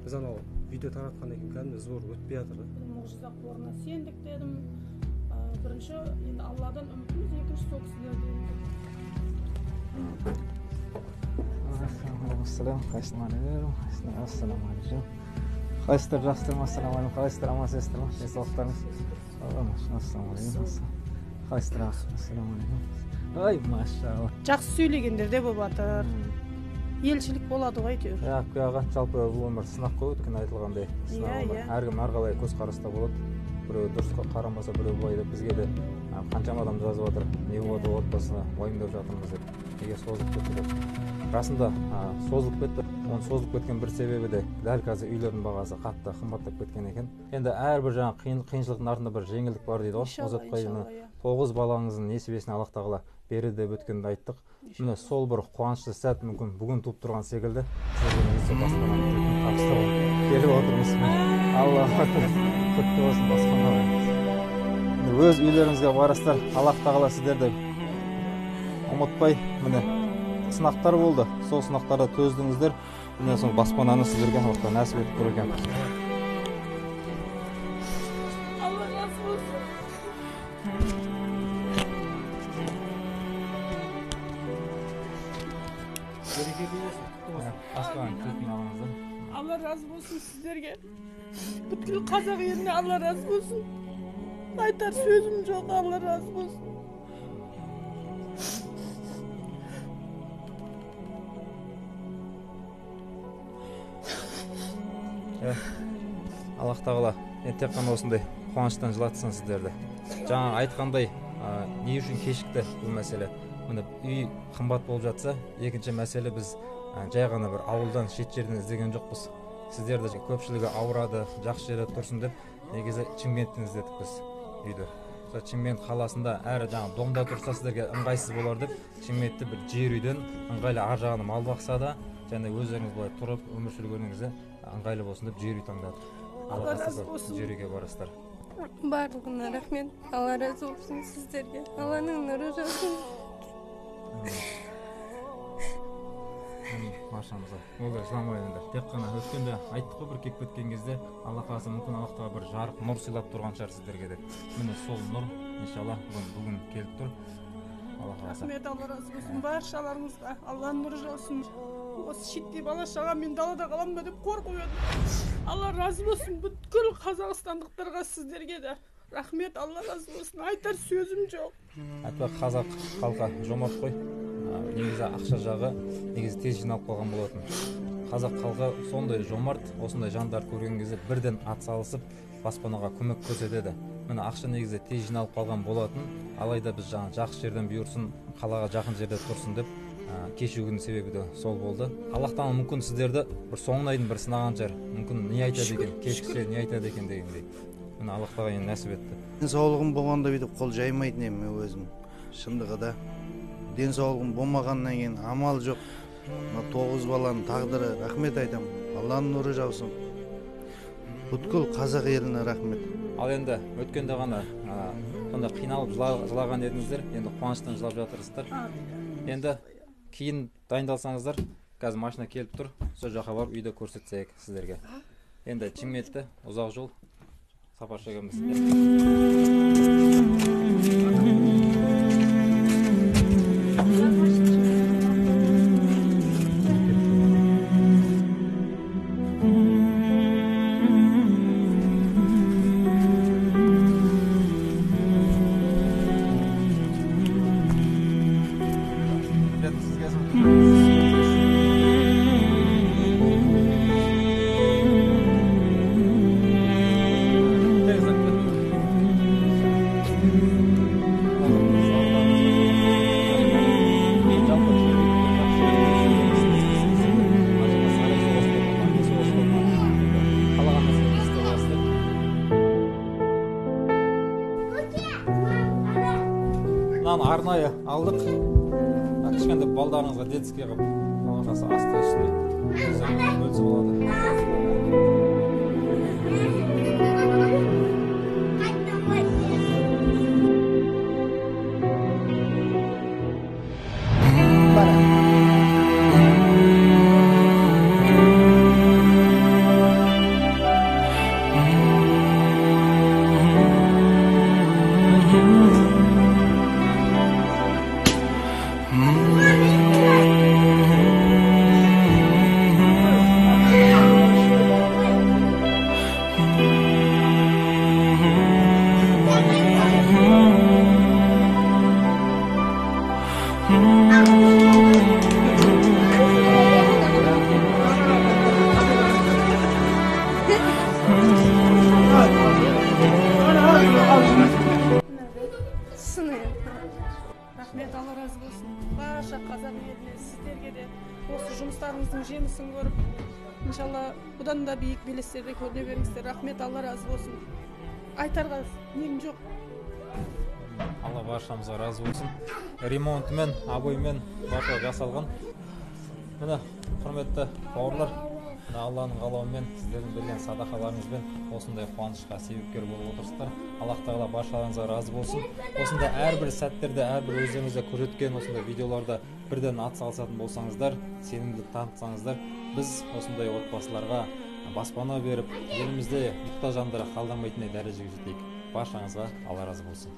Біз анау видео таратқаннан кейін кәдімгі сбор өтпей жатыр. Мұғжиза қорына сендік дедім. Бірінші енді Алладан үмітіміз, екінші сол кісілерден. Ассалам, ассалаумағалейкум. Қалайсыздар, жақсыздар ма? Ассалаумағалейкум. Қалайсыздар, амансыздар ма? Денсаулықтарыңыз? Ассалаумағалейкум. Қалайсыздар, ассалаумағалейкум. Ай, машалла. Жақсы сөйлегендер де болып жатыр. Елшілік болады ғой әйтеуір. Иә, аға, жалпы бұл өмір сынақ қой, өткен айтылғандай. Сынақ өмір. Әркім әрқалай көзқараста болады. Біреу дұрыс қарамаса, біреу былай деп. Бізге де қаншама адам жазып жатыр. Не болады отбасына, уайымдап жатырмыз деп. Неге созылып кетті деп. Расында созылып кетті. Оның созылып кеткен бір себебі де дәл қазір үйлердің бағасы қатты қымбаттап кеткен екен. Енді әрбір жаңа қиыншылықтың артында бір жеңілдік бар дейді ғой. Озатпай, 9 балаңыздың несібесіне Аллах тағала берді деп өткенде айттық. Міне сол бір қуанышты сәт мүмкін бүгін туып тұрған секілді. Сіздерге баспананы табыстауға келіп отырмыз. Алла құтты болсын баспана. Өз үйлеріңізге барасыздар. Аллах тағала сіздерді ұмытпай, міне сынақтар болды. Сол сынақтарда төздіңіздер. Міне сол баспананы сіздерге Аллах тағала нәсіп етіп тұр екен. Алла разы болсын. Берекелі болсын, құтты болсын. Аспан кілтін алыңыздар. Алла разы болсын сіздерге. Бүткіл қазақ еліне Алла разы болсын. Айтар сөзім жоқ, Алла разы болсын. Аллах тағала енді тек қана осындай қуаныштан жылатсын сіздерді. Жаңа айтқандай, не үшін кешікті бұл мәселе? Міне үй қымбат болып жатса, екінші мәселе біз жай ғана бір ауылдан, шет жерден іздеген жоқпыз. Сіздерді көпшілігі ауырады, жақсы жерде тұрсын деп негізі Шымкенттен іздедік біз үйді. Сол Шымкент қаласында әрі жаңа домда тұрса сіздерге ыңғайсыз болар деп Шымкентті бір жер үйден ыңғайлы ар жағына мал бақса да, және өздеріңіз былай тұрып өмір сүргеніңізде ыңғайлы болсын деп жер үй таңдадық. Алла разы болсын. Жер үйге барасыздар. Барлығына рахмет. Алла разы болсын сіздерге. Алланың нұры жаусын. Баршамызға. Ол да жыламай енді. Тек қана өткенде айттық қой, бір келіп кеткен кезде Алла қаласа мүмкін Аллах тағала бір жарық нұр сыйлап тұрған шығар сіздерге деп. Міне сол нұр иншалла бүгін келіп тұр. Алла қаласа. Рахмет, Алла разы болсын баршаларыңызға. Алланың нұры жаусын. Осы шеттей бала шаға мен далада қаламын ба деп қорқып едім. Алла разы болсын бүткіл қазақстандықтарға, сіздерге де. Рахмет, Алла разы болсын. Айтар сөзім жоқ. Айтпақ, қазақ халқы жомарт қой. Негізі ақша жағы негізі тез жиналып қалған болатын. Қазақ халқы сондай жомарт, осындай жандарды көрген кезде бірден ат салысып баспанаға көмек көрсетеді. Міне ақша негізі тез жиналып қалған болатын. Алайда біз жаңа жақсы жерден бұйырсын, қалаға жақын жерде тұрсын деп кешігудің себебі де сол болды. Аллах тағала мүмкін сіздерді бір соңына дейін бір сынаған шығар. Мүмкін не айтады екен, кешіксе не айтады екен дегендей. Міне Аллах тағала енді нәсіп етті. Денсаулығым болғанда бүйтіп қол жаймайтын едім мен өзім. Шындығы да. Денсаулығым болмағаннан кейін амал жоқ. Мына 9 баланың тағдыры, рахмет айтамын. Алланың нұры жаусын. Бүткіл қазақ еліне рахмет. Ал енді өткенде ғана сонда қиналып жылаған едіңіздер, енді қуаныштан жылап жатырсыздар. Енді кейін дайындалсаңыздар, қазір машина келіп тұр, сол жаққа барып үйді көрсетсек сіздерге. Енді Шымкентте ұзақ жол сапар шегеміз. Арнайы алдық. Кішкентай балдарыңызға детский қылып алғасы асты үстіне бөлсе болады. Сіздерге де осы жұмыстарыңыздың жемісін көріп, иншалла бұдан да биік белестерде көріне беріңіздер. Рахмет, Алла разы болсын. Айтарға нем жоқ. Алла баршамызға разы болсын. Ремонтымен, обоймен барлығы жасалған. Міне, құрметті бауырлар, мына Алланың қалауымен, сіздердің берген садақаларыңызбен осындай қуанышқа себепкер болып отырсыздар. Аллах тағала баршаларыңызға разы болсын. Осындай әрбір сәттерде, әрбір өздеріңізде көрсеткен осындай видеоларда бірден ат салысатын болсаңыздар, сенімділік танытсаңыздар, біз осындай отбасыларға баспана беріп, елімізде мұқтаж жандарға қалдырмайтындай дәрежеге жетейік. Баршаңызға Алла разы болсын.